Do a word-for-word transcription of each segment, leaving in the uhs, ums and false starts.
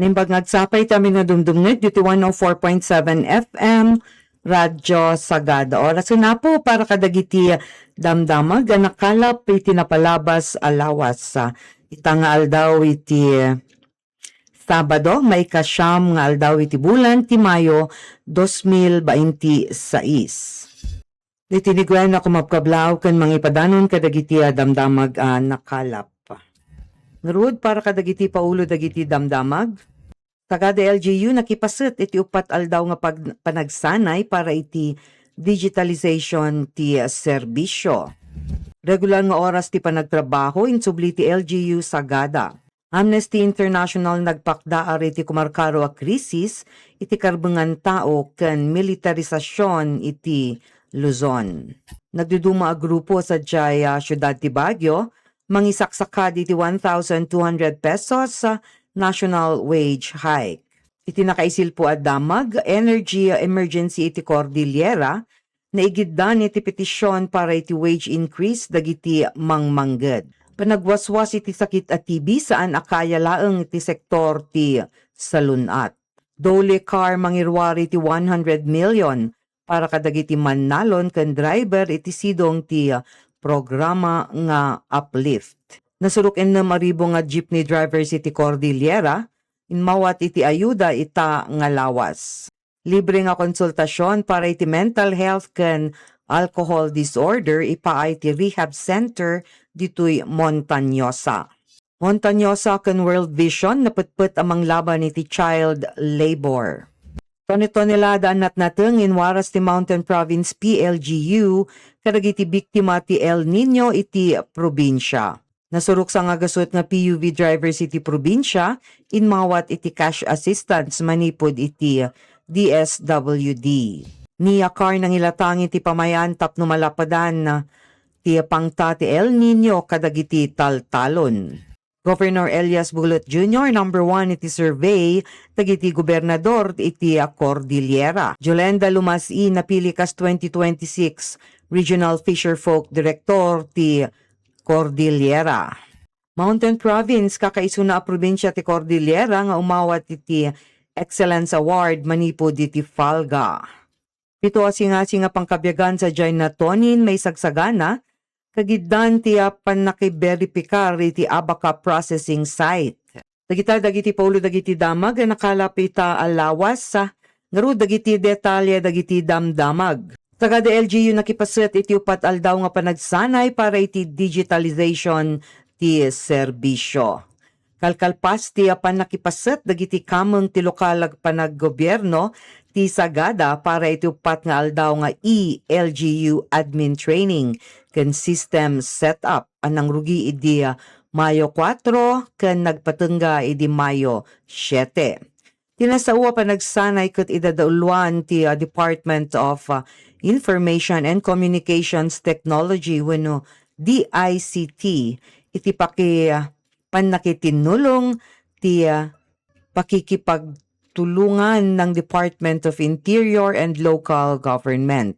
Naimbag nga agsapa iti amin nga dumdumngeg iti one oh four point seven F M Radyo Sagada. Oras na po para kadagiti damdamag a nakalap iti napalabas a lawas. Ita nga aldaw iti Sabado, maikasiam nga aldaw iti bulan ti Mayo, dos mil bainti sais. Iti ni Gwen a kumabkablaw ken mangipadanon kadagiti a damdamag a nakalap. Ngarud, para kadagiti paulo dagiti damdamag, Sagada L G U nakipaset iti uppat aldaw nga pag-, panagsanay para iti digitalization ti serbisyo. Regular nga oras ti panagtrabaho insubli ti L G U Sagada. Amnesty International nagpakdaar iti kumarkaro a krisis iti karbengan tao ken militarisasyon iti Luzon. Nagduduma a grupo sadiay a siudad ti Baguio mangisaksakad iti one thousand two hundred pesos a national wage hike. Iti nakaisilpo a damag, energy emergency iti Cordillera, naigiddan iti petisyon para iti wage increase dagiti mangmangged. Panagwaswas iti sakit a T B saan a kaya laeng iti sektor ti salun-at. Dole Car mangiruar iti one hundred million para kadagiti mannalon ken driver iti sidong ti programa nga Uplift. Nasurok ennem a ribu nga jeepney drivers iti Cordillera, immawat iti ayuda ita nga lawas. Libre nga konsultasyon para iti mental health ken alcohol disorder ipaay ti rehab center ditoy Montañosa. Montañosa ken World Vision napetpet a manglaban iti child labor. Tone-tonelada a natnateng inwaras ti Mountain Province P L G U kadagiti biktima ti El Niño iti probinsia. Nasurok sangagasut nga P U V drivers iti probinsia immawat iti cash assistance manipud iti D S W D. Nia Car nangilatang iti pamayan tapno malapadan ti pangta ti El Niño kadagiti taltalon. Governor Elias Bulut Junior, number one iti survey dagiti gobernador iti Cordillera. Jolenda Lumasi napili kas twenty twenty-six Regional Fisherfolk Director ti Cordillera. Mountain Province, kakaisuna a probinsia ti Cordillera nga umawat iti Excellence Award manipud iti FALGA. Pito a singasing a pangkabiagan sadiay natonin maisagsagana, kagiddan ti a pannakiberipikar iti abaca processing site. Dagita dagiti paulo dagiti damag a nakalap ita a lawas, ngarud dagiti detalye dagiti damdamag. Sagada L G U nakipaset iti upat aldaw nga panagsanay para iti digitalization ti serbisyo. Kalkalpas ti a pannakipaset dagiti kameng ti lokal a panaggobierno ti Sagada para iti upat nga aldaw nga e-L G U admin training ken system setup a nangrugi idi Mayo kuatro ken nagpatengga idi Mayo siete. Ti nasao a panagsanay ket idadauluan ti, ah, Department of, ah, Information and Communications Technology wenno D I C T iti paki-, ah, pannakitinnulong ti, ah, pakikipagtulongan ng Department of Interior and Local Government.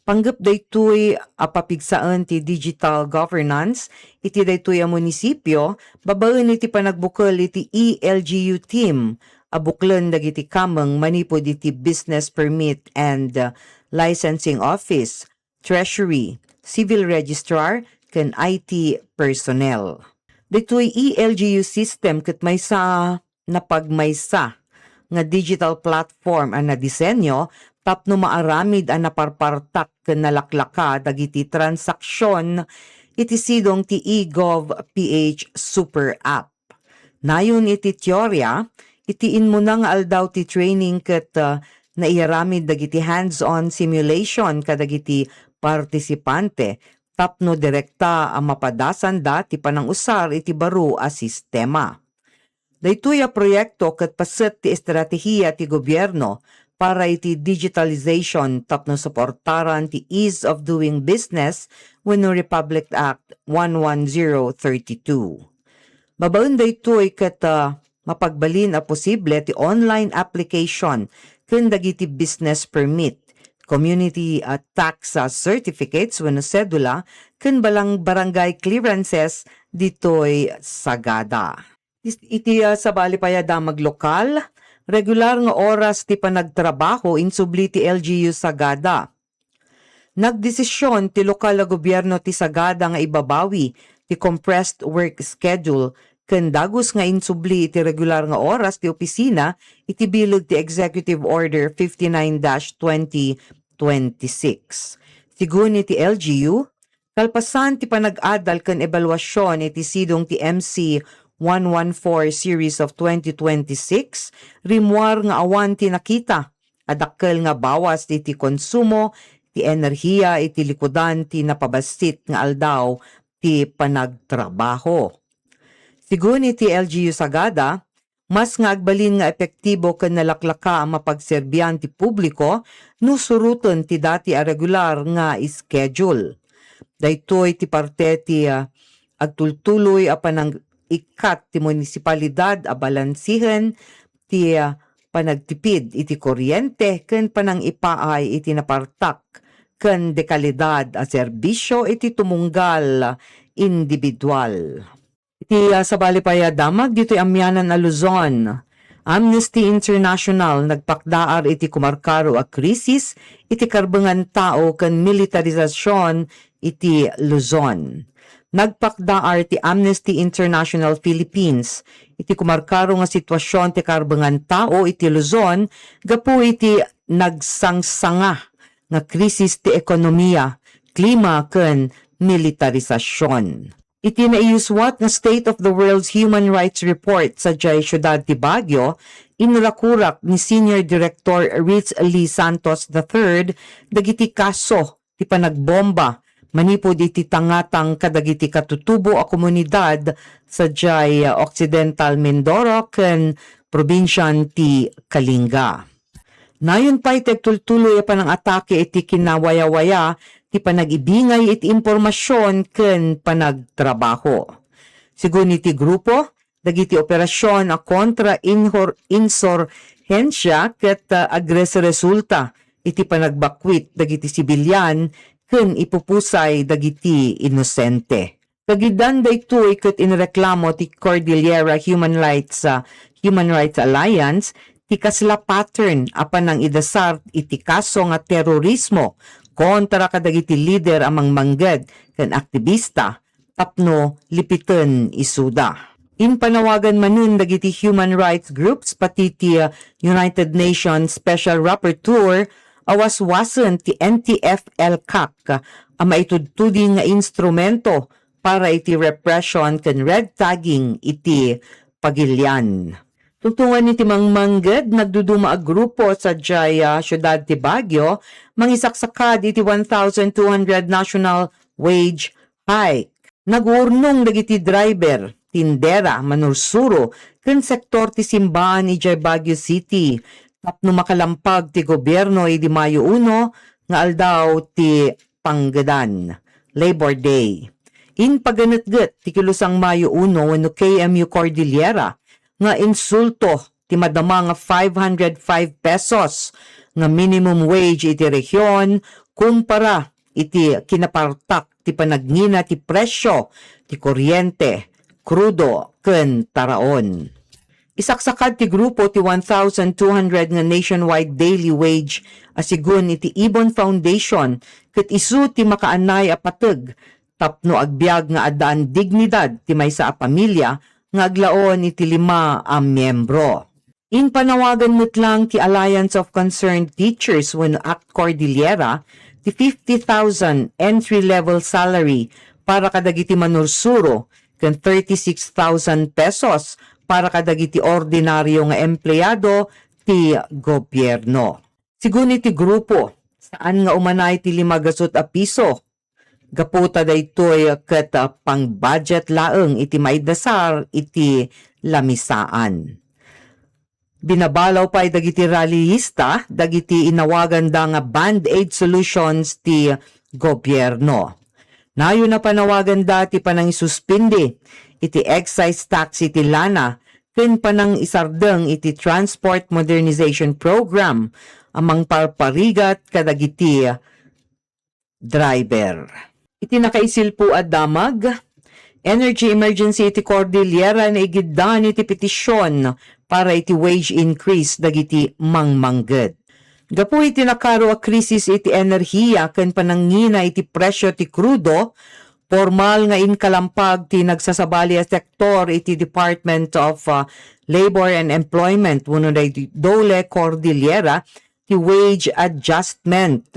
Panggep daytoy a papigsaen ti digital governance iti daytoy a munisipio babaen iti panagbukel iti e-L G U team a buklen dagiti kameng manipud iti business permit and, uh, licensing office, treasury, civil registrar, ken I T personnel. Daytoy e-L G U system ket maysa napagmaysa nga digital platform a nadisenyo tapno maaramid a naparpartak ken nalaklaka dagiti transaksion iti sidong ti eGov P H Super App. Nayon iti teoria, iti immuna nga aldaw ti training ket, ah, naiaramid dagiti hands-on simulation kadagiti partisipante tapno direkta a mapadasanda ti panangusar iti baro a sistema. Daytoy a proyekto ket paset ti estratehiya ti gobierno para iti digitalization tapno suportaran ti Ease of Doing Business wenno Republic Act one one zero thirty-two. Babaen daytoy ket, ah, mapagbalin a posible ti online application ken dagiti business permit, community, ah, tax, ah, certificates wenno sedula, ken balang barangay clearances ditoy Sagada. Is-, iti, ah, sabali pay a damag lokal, regular nga oras ti panagtrabaho insubli ti L G U Sagada. Nagdesisyon ti lokal a gobierno ti Sagada nga ibabawi ti compressed work schedule ken dagus nga insubli iti regular nga oras ti opisina iti bileg ti Executive Order fifty-nine dash twenty twenty-six. Sigun iti L G U, kalpasan ti panag-adal ken ebaluasion iti sidong ti M C one one four series of twenty twenty-six, rimmuar nga awan ti nakita a dakkel nga bawas iti konsumo ti enerhiya iti likudan ti napabassit nga aldaw ti panagtrabaho. Sigun iti L G U Sagada, mas nga agbalin nga epektibo ken nalaklaka a mapagserbian ti publiko no suroten ti dati a regular nga schedule. Daytoy ti parte ti, ah, agtultuloy a panang-ikkat ti munisipalidad a balansihen ti, ah, panagtipid iti kuryente ken panangipaay iti napartak ken dekalidad a serbisyo iti tumunggal individual. Iti, ah, sabali pay a damag ditoy amianan a Luzon, Amnesty International nagpakdaar iti kumarkaro a krisis iti karbengan tao ken militarisasion iti Luzon. Nagpakdaar ti Amnesty International Philippines iti kumarkaro nga situasion ti karbengan tao iti Luzon gapu iti nagsangsanga nga krisis ti ekonomia, klima ken militarisasion. Iti naiyuswat nga State of the World's Human Rights Report sadiay siudad ti Baguio, inurakurak ni Senior Director Ritz Lee Santos the third dagiti kaso ti panagbomba manipud iti tangatang kadagiti katutubo a komunidad sadiay Occidental Mindoro ken probinsian ti Kalinga. Nayon pay ti agtultuloy a panangatake iti kinawayawaya ti panagibingay iti impormasion ken panagtrabaho. Sigun iti grupo, dagiti operasion a kontra inhor-, insurhensia ket, ah, agreresulta iti panagbakwit dagiti sibilian ken ipupusay dagiti inosente. Kagidan daytoy ket inreklamo ti Cordillera Human Rights, ah, Human Rights Alliance ti kasla pattern a panangidasar iti kaso nga terorismo kontra kadagiti lider a mangmangged ken aktibista tapno lipiten isuda. Impanawagan manen dagiti human rights groups pati ti, ah, United Nations Special Rapporteur a waswasen ti N T F-ELCAC a maitudtuding nga instrumento para iti repression ken red tagging iti pagilian. Tungtungan iti mangmangged, nagduduma a grupo sadiay, ah, siudad ti Baguio, mangisaksakad iti one thousand two hundred national wage hike. Nag-uurnong dagiti driver, tindera, manursuro, ken sektor ti simbaan idiay Baguio City tapno makalampag ti gobierno idi Mayo uno nga aldaw ti panggedan, Labor Day. Impaganetget ti kilusang Mayo uno wenno K M U Cordillera nga insulto ti madama nga five hundred five pesos nga minimum wage iti rehiyon kumpara iti kinapartak ti panagngina ti presyo ti kuryente, krudo, ken taraon. Isaksakad ti grupo ti one thousand two hundred nga nationwide daily wage a sigun iti Ibon Foundation ket isu ti makaanay a pateg tapno agbiag nga addaan dignidad ti maysa a pamilya nga aglaon iti lima a miyembro. Impanawagan met lang ti Alliance of Concerned Teachers wenno ACT Cordillera ti fifty thousand entry-level salary para kadagiti manursuro ken thirty-six thousand pesos para kadagiti ordinario nga empleado ti gobierno. Sigun iti grupo, saan nga umanay ti lima gasut a piso. Gapu ta daytoy ket, ah, pang-budget laeng iti maidasar iti lamisaan. Binabalaw pay dagiti rallyista dagiti inawaganda nga band-aid solutions ti gobierno. Nayon a panawaganda ti panangisuspindi iti excise tax iti lana ken panangisardeng iti Transport Modernization Program a mangparparigat kadagiti driver. Iti nakaisilpo a damag, Energy emergency iti Cordillera, naigiddan iti petition para iti wage increase dagiti mangmangged. Gapu iti nakaro a krisis iti enerhiya ken panangina iti presyo ti krudo, pormal nga inkalampag ti nagsasabali a sektor iti Department of, uh, Labor and Employment wenno daytoy DOLE Cordillera ti wage adjustment.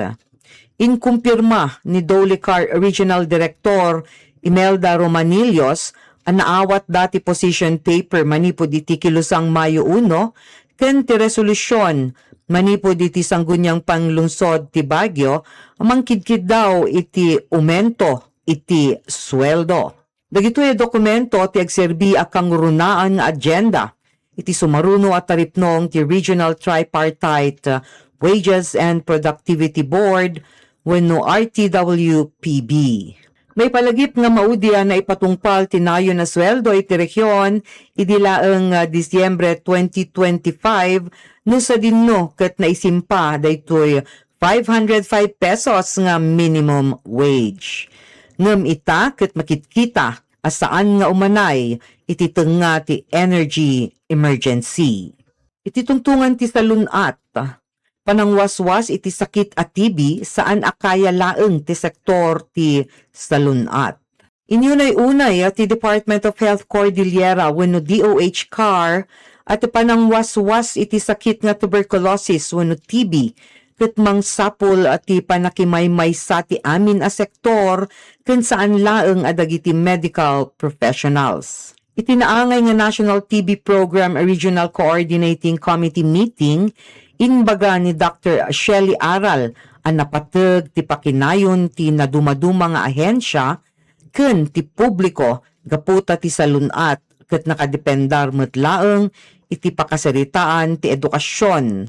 Inkumpirma ni DOLE CAR Regional Director Imelda Romanillos a naawatda ti position paper manipud iti kilusang Mayo uno ken ti resolution manipud iti Sangguniang Panglungsod ti Baguio a mangkidkiddaw iti umento iti sueldo. Dagitoy a dokumento ti agserbi a kangurunaan nga agenda iti sumaruno a taripnong ti Regional Tripartite Wages and Productivity Board wenno R T W P B. Maipalagip nga maudi a naipatungpal ti nayon a sueldo iti rehiyon idi laeng nga Disyembre twenty twenty-five, no sadinno ket naisimpa daytoy five hundred five pesos nga minimum wage. Ngem ita ket makitkita a saan nga umanay iti tengnga ti energy emergency. Iti tungtungan ti salun-at, panangwaswas iti sakit a T B saan a kaya laeng ti sektor ti salun-at. Inyunay-unay ti Department of Health Cordillera wenno D O H CAR a ti panangwaswas iti sakit nga tuberculosis wenno T B ket mangsapul ti panakimaymaysa ti amin a sektor ken saan laeng a dagiti medical professionals. Iti naangay nga National T B Program Regional Coordinating Committee meeting, imbaga ni Doctor Shelly Aral a napateg ti pakinayon ti nadumaduma nga ahensia ken ti publiko gapu ta ti salun-at ket nakadependar met laeng iti pakasaritaan ti edukasion,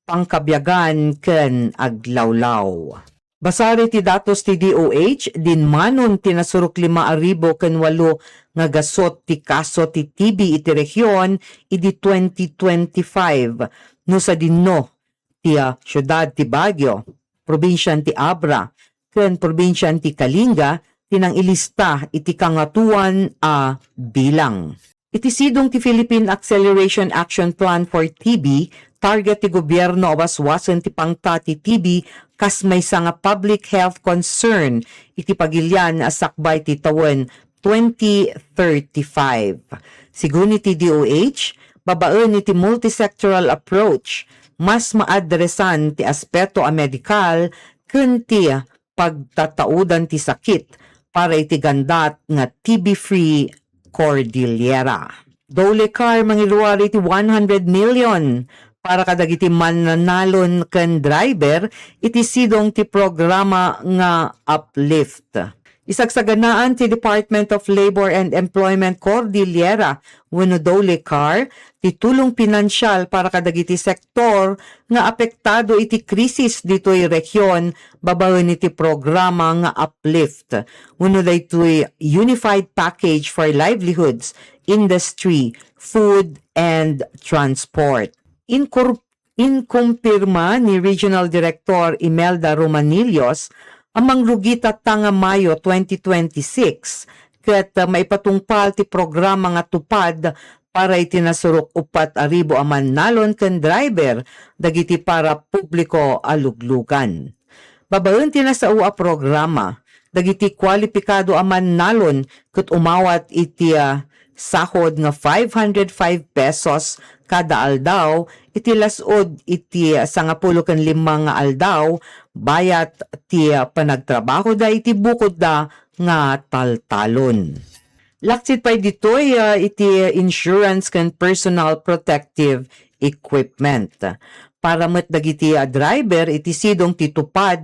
pangkabiagan ken aglawlaw. Basar iti datos ti D O H, dinmanon ti nasurok lima a ribu ken walo nga gasut ti kaso ti T B iti rehiyon idi twenty twenty-five, no sadinno ti, ah, siudad ti Baguio, probinsian ti Abra, ken probinsian ti Kalinga ti nangilista iti kangatoan a bilang. Iti sidong ti Philippine Acceleration Action Plan for T B, target ti gobierno a waswasen ti pangta ti T B kas maysa nga public health concern iti pagilian a sakbay ti tawen twenty thirty-five. Sigun iti D O H, babaen iti multisectoral approach, mas maadresan ti aspeto a medikal ken ti pagtataudan ti sakit para iti gandat nga T B-free Cordillera. DOLE CAR mangiruar iti one hundred million para kadagiti mannanalon ken driver iti sidong ti programa nga Uplift. Isagsaganaan ti Department of Labor and Employment Cordillera wenno DOLE CAR ti tulong pinansial para kadagiti sektor nga apektado iti krisis ditoy rehiyon babaen iti programa nga Uplift wenno daytoy Unified Package for Livelihoods, Industry, Food, and Transport. Inkor-, inkumpirma ni Regional Director Imelda Romanillos a mangrugi tatta nga Mayo twenty twenty-six ket, ah, maipatungpal ti programa nga tupad para iti nasurok uppat a ribu a mannalon ken driver dagiti para publiko a luglugan. Babaen ti nasao a programa, dagiti kualipikado a mannalon ket umawat iti, ah, sahod nga five hundred five pesos kada aldaw iti las-ud iti sangapulo ken lima nga aldaw bayat ti panagtrabahoda iti bukodda nga taltalon. Laksid pay ditoy, ah, iti insurance ken personal protective equipment. Para met dagiti, ah, driver iti sidong ti tupad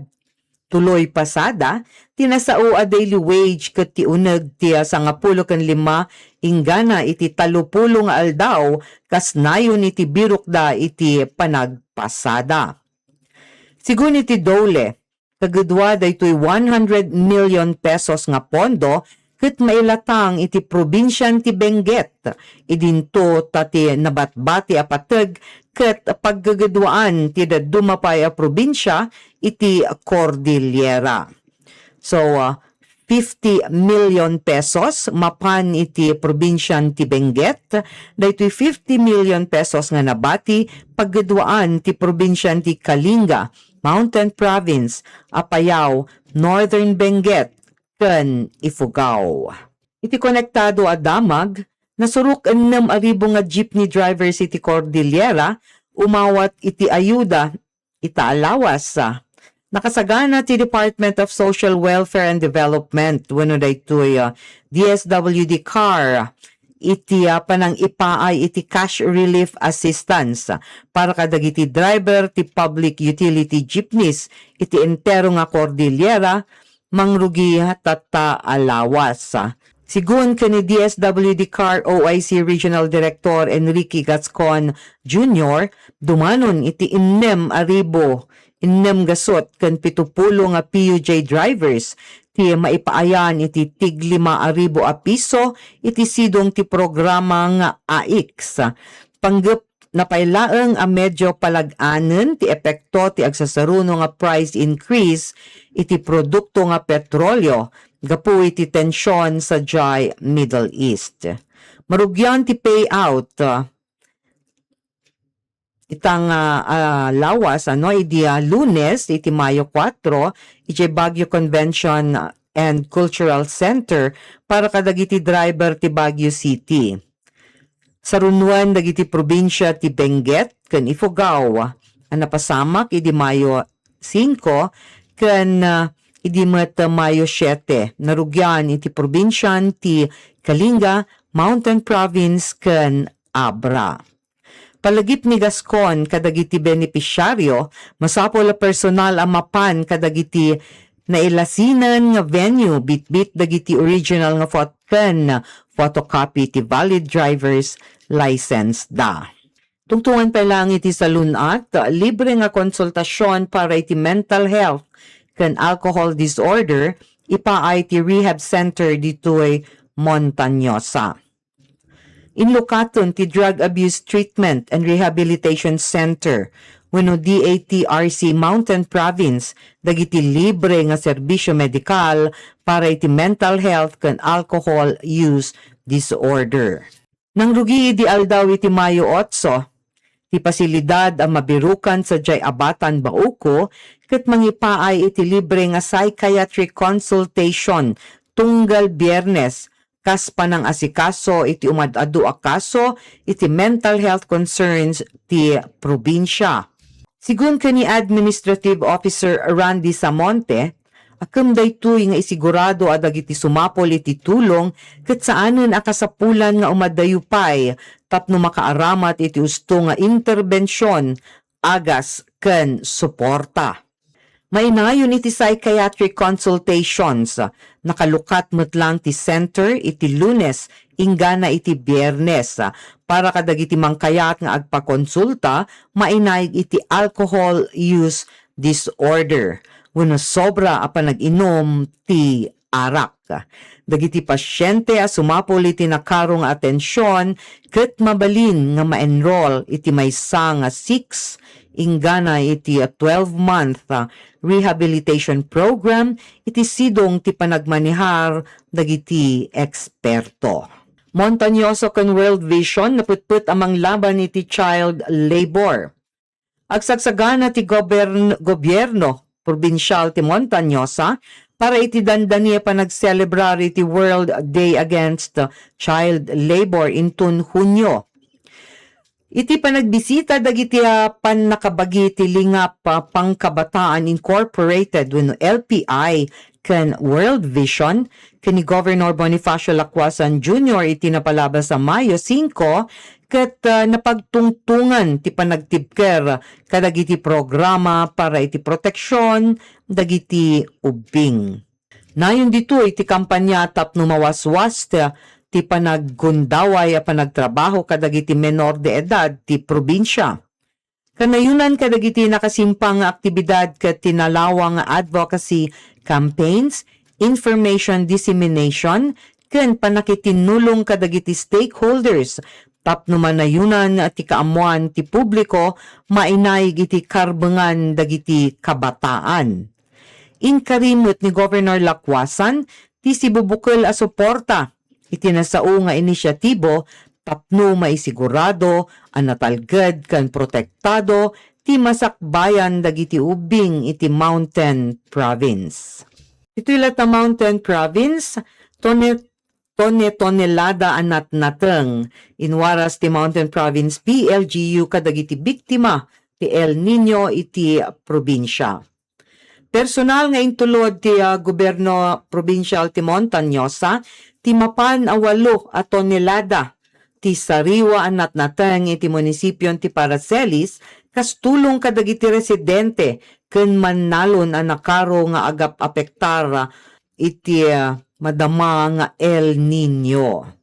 tuloy pasada, ti nasao a daily wage ket ti uneg ti, ah, sangapulo ken lima inggana iti talupulo nga aldaw kas nayon iti birokda iti panagpasada. Sigun iti DOLE, kagudua daytoy one hundred million pesos nga pondo ket mailatang iti probinsian ti Benguet. Idinto ta ti nabatbati a pateg ket pagguguduaan ti dadduma pay a probinsia iti Cordillera. So, ah, fifty million pesos mapan iti probinsian ti Benguet. Daytoy fifty million pesos nga nabati, paggaduaan ti probinsian ti Kalinga, Mountain Province, Apayao, Northern Benguet, ken Ifugao. Iti konektado a damag, nasurok ennem a ribu nga jeepney drivers iti Cordillera umawat iti ayuda ita a lawas. Nakasagana ti Department of Social Welfare and Development wenno daytoy, ah, D S W D car iti, ah, panangipaay iti cash relief assistance para kadagiti driver ti public utility jeepneys iti entero nga Cordillera, mangrugi tatta a lawas. Sigun ken ni D S W D car O I C Regional Director Enrique Gascon Junior, dumanon iti ennem a ribu, ennem gasut ken pitupulo nga P U J drivers ti maipaayan iti tiglima a ribu a piso iti sidong ti programa nga A I C S. Panggep na pay laeng a medyo palag-anen ti epekto ti agsasaruno nga price increase iti produkto nga petrolio gapu iti tension sadiay Middle East. Marugian ti payout, ah, ita nga, ah, lawas, ano, idi, ah, Lunes iti Mayo kuatro, iti Baguio Convention and Cultural Center para kadagiti driver ti Baguio City. Sarunuen dagiti probinsia ti Benguet ken Ifugao a napasamak idi Mayo singko ken, ah, idi met Mayo siete. Narugian iti probinsian ti Kalinga, Mountain Province ken Abra. Palagip ni Gascon kadagiti benepisyaryo, masapul a personal a mapan kadagiti nailasinen nga venue bitbit dagiti original nga fot-, ken photocopy ti valid driver's license da. Tungtungan pay laeng iti salun-at, libre nga konsultasion para iti mental health ken alcohol disorder, ipaay ti rehab center ditoy Montañosa. Inlukaten ti Drug Abuse Treatment and Rehabilitation Center wenno D A T R C Mountain Province dagiti libre nga serbisyo medikal para iti mental health ken alcohol use disorder. Nangrugi idi aldaw iti Mayo otso, ti pasilidad a mabirukan sadiay Abatan, Bauco, ket mangipaay iti libre nga psychiatric consultation tunggal Biyernes, kas panangasikaso iti umad-adu a kaso iti mental health concerns ti probinsia. Sigun ken ni Administrative Officer Randy Samonte, akem daytoy nga isigurado a dagiti sumapul iti tulong ket saanen a kasapulan nga umadayo pay tapno makaaramat iti usto nga interbension, agas, ken suporta. Mainayon iti psychiatric consultations, nakalukat met lang ti center iti Lunes inggana iti Biyernes para kadagiti mangkayat nga agpakonsulta mainaig iti alcohol use disorder wenno sobra a panag-inum ti arak. Dagiti pasiente a sumapul iti nakaro nga atension ket mabalin nga ma-enroll iti maysa nga six inggana iti twelve-month, ah, rehabilitation program iti sidong ti panagmanehar dagiti eksperto. Montañoso ken World Vision naputput a manglaban iti child labor. Agsagsagana ti gobern-, gobierno probinsial ti Montañosa para iti dandani a panagselebrar iti World Day Against Child Labor inton Hunio. Iti panagbisita dagiti, ah, pannakabagi ti Lingap, ah, Pangkabataan Incorporated wenno L P I ken World Vision ken ni Governor Bonifacio Lacuasan Junior iti napalabas a Mayo singko, ket, ah, napagtungtungan ti panagtibker kadagiti programa para iti proteksion dagiti ubbing. Nayon ditoy ti kampanya tapno mawaswas ti, ti panaggundaway a panagtrabaho kadagiti menor de edad ti probinsia. Kanayonan kadagiti nakasimpang nga aktibidad ket ti nalawang nga advocacy campaigns, information dissemination, ken pannakitinnulong kadagiti stakeholders tapno manayonan ti kaammoan ti publiko mainaig iti karbengan dagiti kabataan. Inkari met ni Governor Lacuasan ti sibubukel a suporta iti nasao nga inisyatibo tapno maisigurado a natalged ken protektado ti masakbayan dagiti ubbing iti Mountain Province. Iti latta Mountain Province, tone-, tone-tonelada a natnateng inwaras ti Mountain Province P L G U kadagiti biktima ti El Niño iti probinsia. Personal nga intulod ti, ah, gobyerno probinsial ti Montañosa ti mapan a walo a tonelada ti sariwa a natnateng iti munisipion ti Paracelis kas tulong kadagiti residente ken mannalon a nakaro nga agap-apektar iti, ah, madama nga El Niño.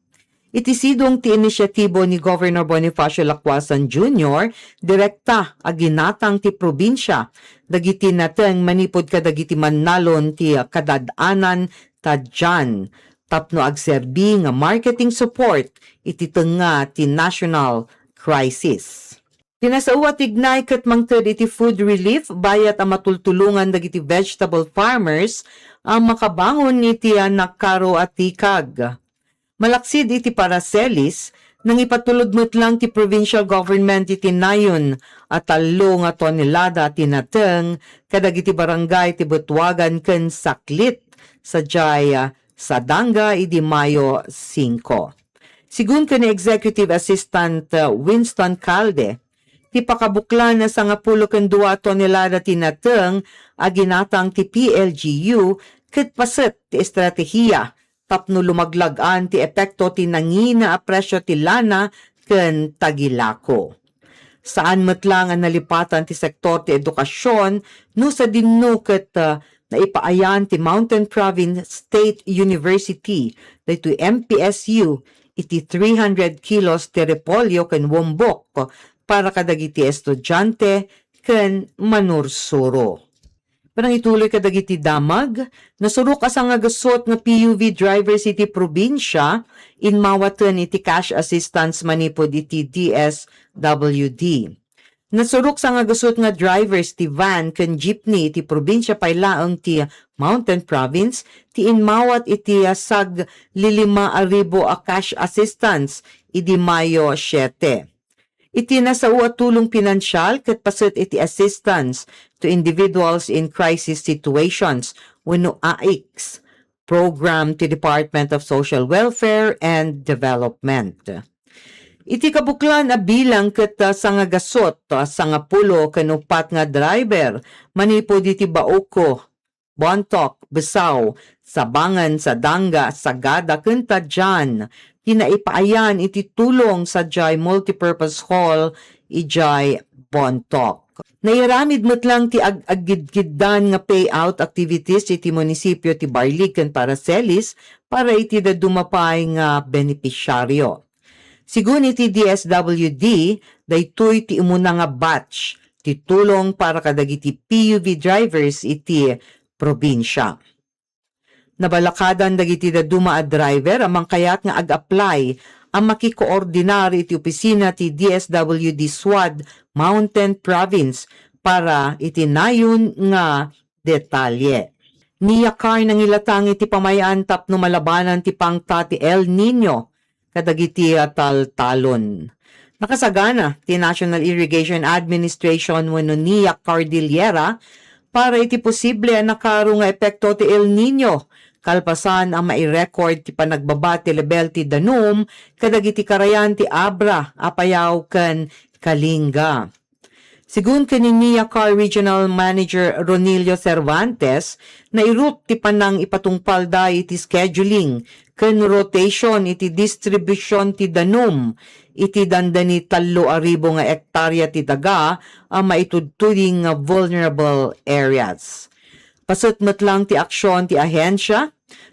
Iti sidong ti inisyatibo ni Governor Bonifacio Lacuasan Junior, direkta a ginatang ti probinsia dagiti nateng manipud kadagiti mannalon ti kadad-anan ta dian tapno agserbi nga marketing support iti tengnga ti national crisis. Ti nasao a tignay ket mangted iti food relief bayat a matultulongan dagiti vegetable farmers a makabangon iti, ah, nakaro a tikag. Malaksid iti Paracelis, nangipatulod met lang ti provincial government iti nayon a tallo nga tonelada ti nateng kadagiti barangay ti Butuagan ken Saklit, sadiay, ah, Sadanga idi Mayo singko. Sigun ken ni Executive Assistant, ah, Winston Calde, ti pakabuklan a sangapulo ken dua a tonelada ti nateng a ginatang ti P L G U ket paset ti estratehiya tapno lumaglag-an ti epekto ti nangina a presyo ti lana ken tagilako. Saan met lang a nalipatan ti sektor ti edukasion no sadinno ket, ah, naipaayan ti Mountain Province State University, daytoy M P S U, iti three hundred kilos ti repolyo ken wombok para kadagiti estudiante ken manursuro. Panangituloy kadagiti damag, nasurok a sangagasut nga P U V drivers iti probinsia, inmawaten iti cash assistance manipud iti D S W D. Nasurok sangagasut nga drivers ti van ken jeepney iti probinsia pay laeng ti Mountain Province ti inmawat iti saglilima a ribu a cash assistance idi Mayo siete. Iti nasao a tulong pinansial ket paset iti Assistance to Individuals in Crisis Situations wenno AICS program ti Department of Social Welfare and Development. Iti kabuklan a bilang ket, ah, sangagasut, ah, sangapulo ken uppat nga driver manipud iti Bauco, Bontoc, Besao, Sabangan, Sadanga, Sagada, ken Tadian ti naipaayan iti tulong sadiay multipurpose hall idiay Bontoc. Naiaramid met lang ti ag-, aggidgiddan nga payout activities iti munisipio ti Barlig ken Paracelis para iti dadduma pay nga benepisyaryo. Sigun iti D S W D, daytoy ti umuna nga batch ti tulong para kadagiti P U V drivers iti probinsia. Nabalakadan dagiti dadduma a driver a mangkayat nga ag-apply a makikoordinar iti opisina ti D S W D Suad Mountain Province para iti nayon nga detalye. Ni Yakar nangilatang iti pamay-an tapno malabanan ti pangta ti El Niño kadagiti, ah, taltalon. Nakasagana ti National Irrigation Administration wenno NIA Cordillera para iti posible a nakaro nga epekto ti El Niño, kalpasan a mairecord ti panagbaba ti lebel ti danum kadagiti karayan ti Abra, Apayao ken Kalinga. Sigun ken ni NIA CAR Regional Manager Ronilio Cervantes, nairut ti panangipatungpalda iti scheduling ken rotation iti distribution ti danum iti dandani tallo a ribu nga ektarya ti daga a maitudtuding nga vulnerable areas. Paset met lang ti aksion ti ahensia,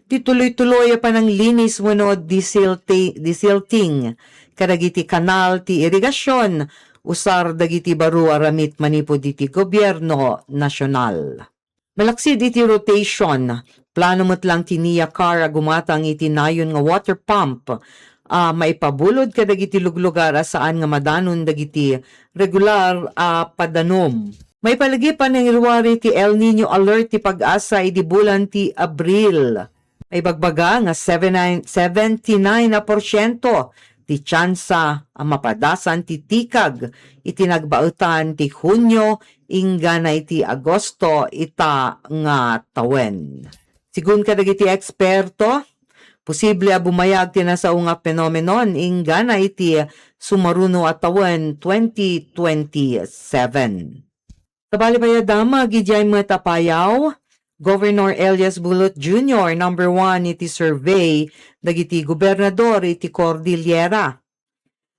ti tuloy-tuloy a pananglinis wenno disilti-, disilting kadagiti kanal ti irigasion, usar dagiti baro a ramit manipud iti gobierno nasional. Malaksid iti rotation, plano met lang ti NIA CAR a gumatang iti nayon nga water pump a maipabulod kadagiti luglugar a saan nga madanon dagiti regular a padanum. Maipalagip a nangiruar iti El Niño alert ti PAGASA idi bulan ti Abril. Maibagbaga nga seven nine, seventy-nine a porsiento ti tsansa a mapadasan ti tikag iti nagbaetan ti Hunio inggana iti Agosto ita nga tawen. Sigun kadagiti eksperto, posible a bumayag ti nasao nga fenomenon inggana iti sumaruno a tawen twenty twenty-seven. Sabali pay a damag idiay met a payaw, Governor Elias Bulot Junior, number one iti survey dagiti gobernador iti Cordillera.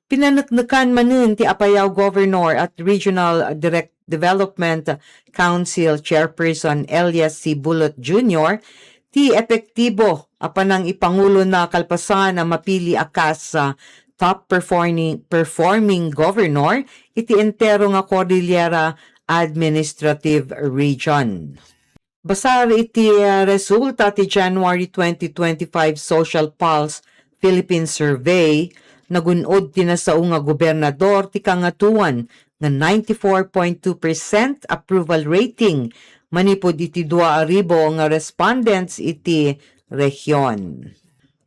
Pinaneknekan manen ti Apayao Governor at Regional Direct Development Council Chairperson Elias C. Bulot Junior ti epektibo a panangipangulona kalpasan a mapili a kas, ah, top performing, performing governor iti entero nga Cordillera Administrative Region. Basar iti, ah, resulta ti January twenty twenty-five Social Pulse Philippine Survey, nagun-od ti nasao nga gobernador ti Kangatoan nga ninety-four point two percent approval rating manipud iti dua a ribu nga respondents iti rehion.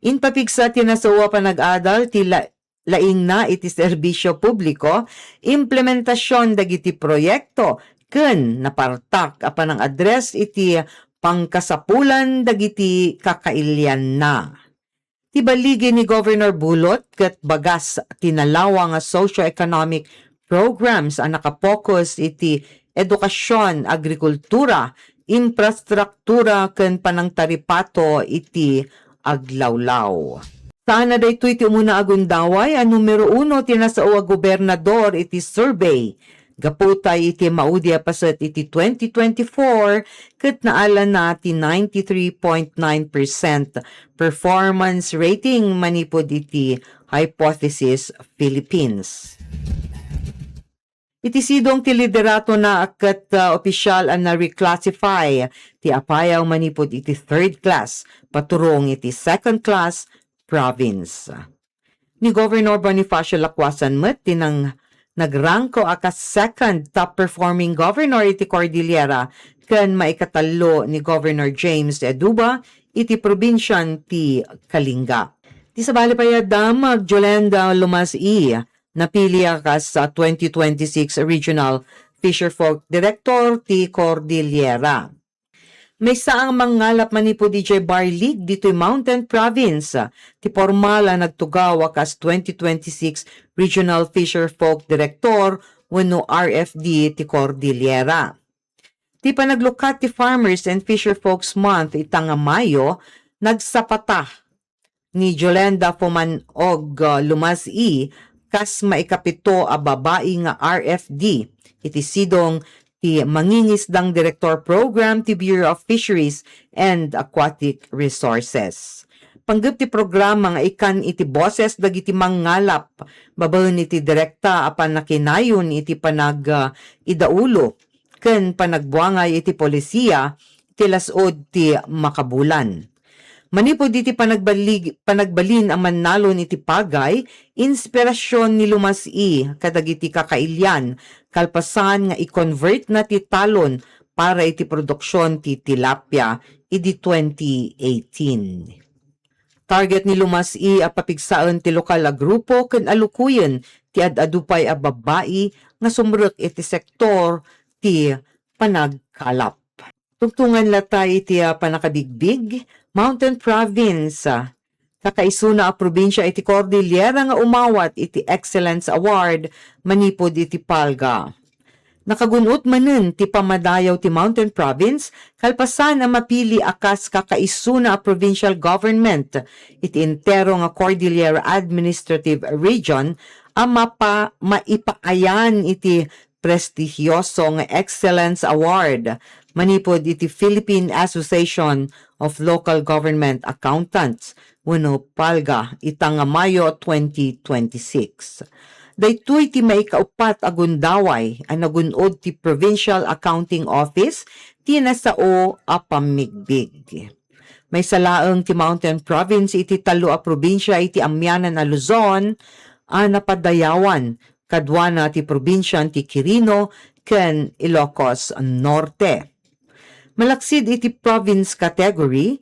Impapigsa ti nasao a panag-adal ti la-, laingna iti serbisyo publiko, implementasion dagiti proyekto, ken napartak a panang-address iti pangkasapulan dagiti kakailianna. Ti baligi ni Governor Bulot ket bagas ti nalawa nga socio-economic programs a nakapokus iti edukasion, agrikultura, infrastruktura, ken panangtaripato iti aglawlaw. Saan a daytoy ti umuna a gundaway a numero uno ti nasao a gobernador iti survey. Gapu tay iti maudi a paset iti twenty twenty-four ket naalana ti ninety-three point nine percent performance rating manipud iti Hypothesis Philippines. Iti sidong ti lideratona ket, ah, opisyal a na-reclassify ti Apayao manipud iti third class paturong iti second class province. Ni Governor Bonifacio Lacuasan met ti nang-, nagrangko a kas second top performing governor iti Cordillera ken maikatallo ni Governor James Eduba iti probinsian ti Kalinga. Ti sabali pay a damag, Jolenda Lomas I. Napili a kas, ah, twenty twenty-six Regional Fisherfolk Director ti Cordillera. Maysa a mangngalap manipud idiay Bar League ditoy Mountain Province, ah, ti pormal a nagtugaw a kas twenty twenty-six Regional Fisherfolk Director wenno R F D ti Cordillera. Ti panaglukat ti Farmers and Fisherfolks Month ita nga Mayo, nagsapata ni Jolenda Fumanog, uh, Lumas I, kas maikapito a babai nga R F D iti sidong ti Mangingisdang Director Program ti Bureau of Fisheries and Aquatic Resources. Panggep ti programa nga ikan iti boses dagiti mangngalap babaen iti direkta a pannakinayon iti panag, uh, idaulo ken panagbuangay iti polisiya ti las-ud ti makabulan. Manipud iti panagbalig-, panagbalin a mannalon iti pagay, inspirasyon ni Lumas I kadagiti kakailian, kalpasan nga i-convert na ti talon para iti produksion ti tilapia idi twenty eighteen. Target ni Lumas I a papigsaen ti lokal a grupo ken alukoyen ti ad-adu pay a babbai nga sumrek iti sektor ti panagkalap. Tungtungan latta iti, ah, pannakabigbig, Mountain Province, ah, kakaisuna a probinsia iti Cordillera nga umawat iti Excellence Award manipud iti PALGA. Nakagun-ot manen ti pammadayaw ti Mountain Province kalpasan a mapili a kas kakaisuna a provincial government iti entero nga Cordillera Administrative Region a mapa-, maipaayan iti prestigioso nga Excellence Award manipud iti Philippine Association of Local Government Accountants wenno PALGA ita nga Mayo twenty twenty-six. Daytoy ti maikaupat a gundaway a nagun-od ti Provincial Accounting Office ti nasao a pammigbig. Maysa laeng ti Mountain Province iti tallo a probinsia iti amianan a Luzon a napadayawan, kaduana ti probinsian ti Quirino ken Ilocos Norte. Malaksid iti province category,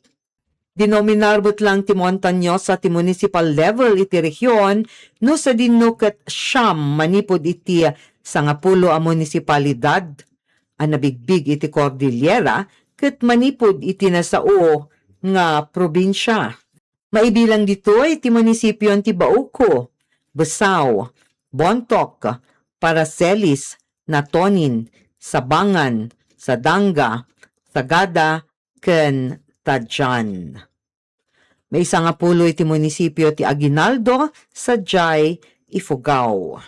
Dinominar met lang ti Montañosa ti municipal level iti rehion, no sadino ket siam manipud iti sangapulo a munisipalidad a nabigbig iti Cordillera ket manipud iti nasao nga probinsia. Maibilang ditoy ti munisipion ti Bauco, Besao, Bontoc, Paracelis, Natonin, Sabangan, Sadanga, Sagada, ken Tadian. Maisangapulo iti munisipio ti Aguinaldo sadiay Ifugao.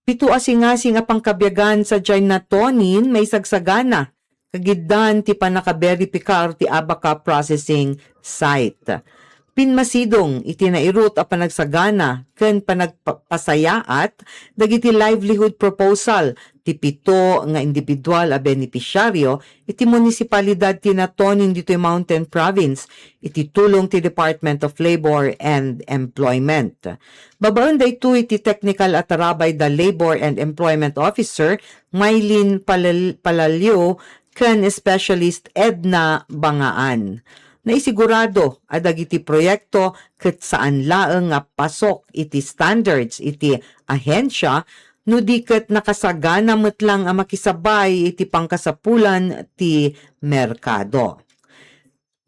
Pito a singasing a pangkabiagan sadiay Natonin maisagsagana, kagiddan ti pannakaberipikar ti abaca processing site. Pinmasidong iti nairut a panagsagana ken panagpasayaat dagiti livelihood proposal ti pito nga individual a benepisiario iti munisipalidad ti Natonin ditoy Mountain Province iti tulong ti Department of Labor and Employment. Babaen daytoy ti teknikal a tarabay da Labor and Employment Officer Mylene Palal-, Palalio ken Specialist Edna Bangaan. Naisigurado a dagiti proyekto ket saan laeng nga pasok iti standards iti ahensya no di ket nakasagana met lang a makisabay iti pangkasapulan ti merkado.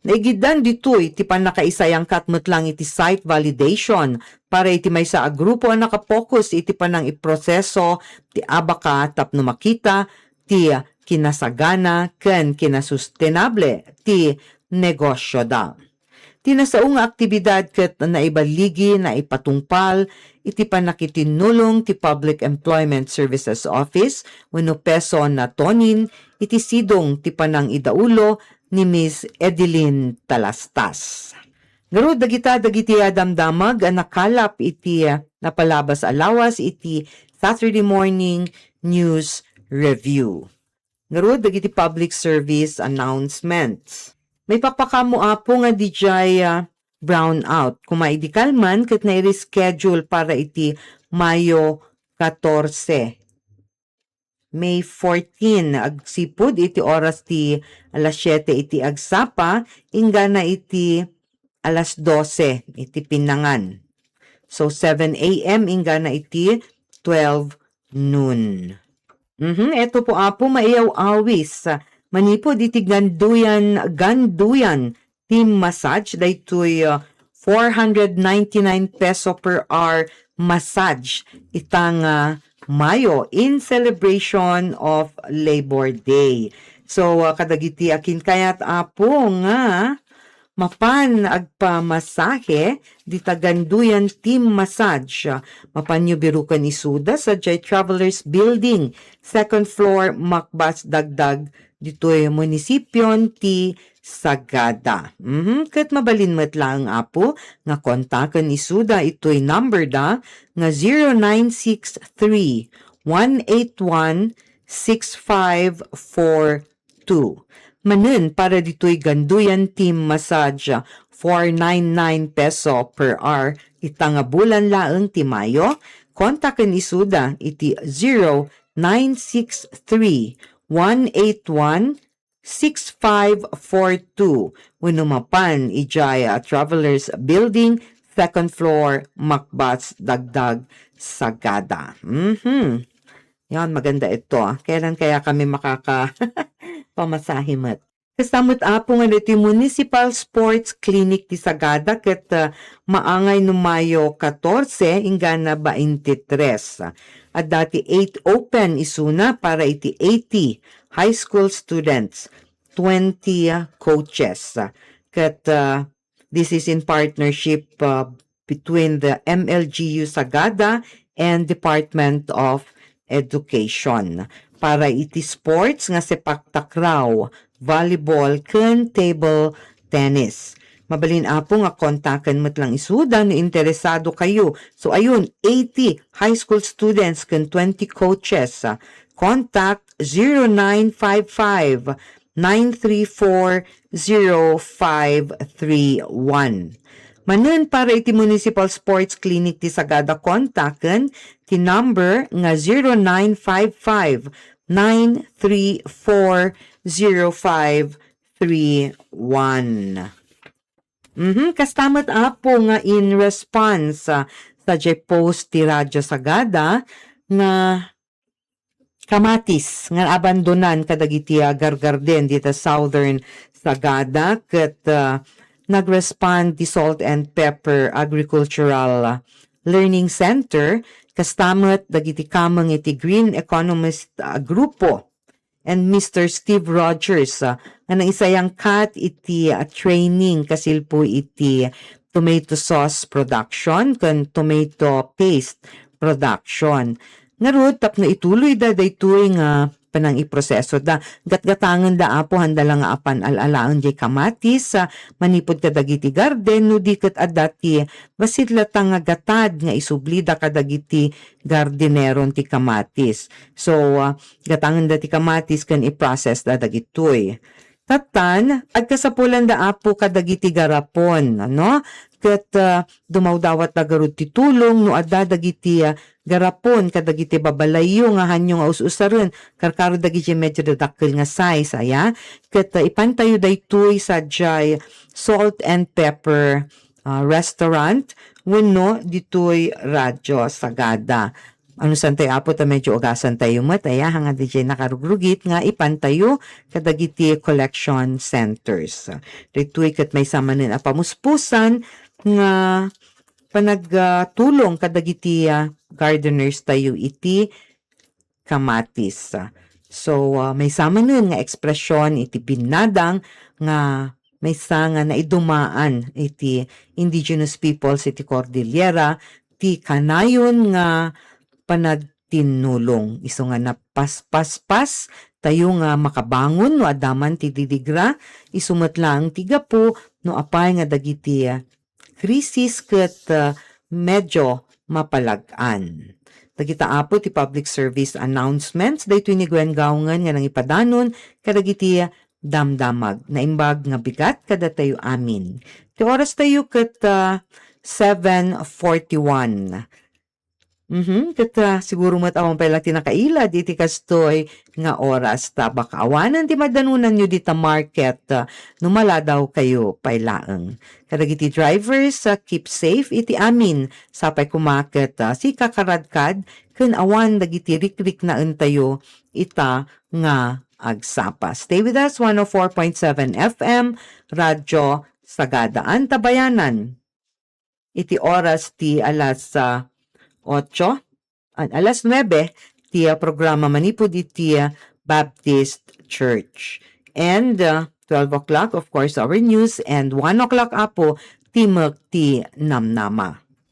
Naigiddan ditoy ti pannakaisayangkat met lang iti site validation para iti maysa a grupo a nakapokus iti panangiproseso ti abaca tapno makita ti kinasagana ken kinasustenable ti negosioda. Ti nasao nga aktibidad ket naiballigi, naipatungpal iti pannakitinnulong ti Public Employment Services Office wenno PESO Natonin iti sidong ti panangidaulo ni Miss Edeline Talastas. Ngarud, dagita dagiti a damdamag a nakalap iti napalabas a lawas iti Saturday morning news review. Ngarud, dagiti public service announcements. Maipakpakam, Apo, nga diay, ah, brownout. Koma idi kalman ket naireschedule para iti Mayo katorse. May fourteen, agsipud iti oras ti alas siete iti agsapa, inggana iti alas dose iti pinangan. So, seven A M inggana iti twelve noon. Mhm, eto po, Apo, maiaw-awis. Manipud iti Ganduyan, Ganduyan Team Massage, daytoy, uh, four hundred ninety-nine peso per hour massage ita nga Mayo in celebration of Labor Day. So, uh, kadagiti akin kayat, Apo, nga mapan agpamasahe dita Ganduyan Team Massage. Mapanyo biruken isuda sadiay Travelers Building, second floor, Macbas, Dagdag, ditoy munisipion ti Sagada. Mhm, ket mabalin met laeng, Apo, nga kontaken isuda itoy number da nga zero nine six three, one eight one, six five four two. Manen para ditoy Ganduyan Team Massage, four nine nine peso per hour ita nga bulan laeng ti Mayo, kontaken isuda iti zero nine six three, one eight one, six five four two wenno mapan idiay, ah, Travelers Building, second floor, Macbas, Dagdag, Sagada. Mhm. Yan, maganda ito, ah. Kailan kaya kami makaka-, pamasahe met? Kasta met, Apo, nga iti Municipal Sports Clinic ti Sagada ket, ah, maangay no Mayo katorse inggana baintitres. Adda ti eight open isuna para iti eighty high school students, twenty coaches. Ket, ah, this is in partnership, ah, between the M L G U Sagada and Department of Education para iti sports nga sepak takraw, volleyball, ken table tennis. Mabalin, Apo, nga kontaken met lang isuda no interesado kayo. So, ayun, eighty high school students ken twenty coaches. Contact zero nine five five, nine three four, zero five three one. Manen para iti Municipal Sports Clinic ti Sagada, kontaken ti number nga zero nine five five, nine three four, zero five three one. Mhm, kasta met, Apo, nga in response, ah, sadiay post ti Radyo Sagada nga kamatis nga abandonan kadagiti, ah, gargarden dita Southern Sagada ket, ah, nag-respond ti Salt and Pepper Agricultural Learning Center, kasta met dagiti kameng iti Green Economist, ah, Grupo and Mister Steve Rogers, ah, nga naisayangkat iti, ah, training kasilpo iti tomato sauce production ken tomato paste production. Ngarud, tapno ituloyda daytoy nga panangiprosesoda, gatgatangenda, Apo, handa la nga apan al-alaen diay kamatis, ah, manipud kadagiti garden, no di ket adda ti bassit latta nga gatad nga isublida kadagiti gardineron ti kamatis. So, ah, gatangenda ti kamatis ken i-process da dagitoy. Tattan, agkasapulanda, Apo, kadagiti garapon, no? Ket, ah, dumawdawatda garud ti tulong no adda dagiti, ah, garapon kadagiti babalayyo nga haanyo nga us-usaren, karkaro dagiti medyo dadakkel nga size, aya. Ket, ah, ipantayo daytoy sadiay Salt and Pepper, ah, Restaurant wenno ditoy Radyo Sagada. Anusantayo, Apo, ta medyo ugasantayo met, aya, nga diay nakarugrugit nga ipantayo kadagiti collection centers. Daytoy ket maysa manen a pamuspusan nga panagtulong kadagiti, ah, gardeners tayo iti kamatis. So, ah, maysa manen nga ekspresion iti binnadang nga maysa nga naidumaan iti indigenous peoples iti Cordillera ti kanayon nga panagtinnulong. Isu nga napaspaspas tayo nga makabangon no adda man ti didigra, isu met laeng ti gapu no apay nga dagiti, ah, krisis ket, ah, medyo mapalag-an. Dagita, Apo, ti public service announcements daytoy ni Gwen Gaungen nga nangipadanon kadagiti damdamag. Naimbag nga bigat kadatayo amin. Ti oras tayo ket, ah, seven forty-one. Mhm, ket, ah, siguro met awan pay la ti nakailad iti kastoy nga oras ta baka awanen ti madanonanyo dita market, ah, no maladaw kayo pay laeng. Kadagiti drivers, ah, keep safe iti amin. Sapay koma ket, ah, sikakaradkad ken awan dagiti rikriknaentayo ita nga agsapa. Stay with us, one oh four point seven F M, Radyo Sagada. Antabayanan iti oras ti alas, ah, otso, an-, alas nuebe ti, ah, programa manipud iti, ah, Baptist Church. And, ah, twelve o'clock, of course, our news. And one o'clock, Apo, Timek ti Namnama.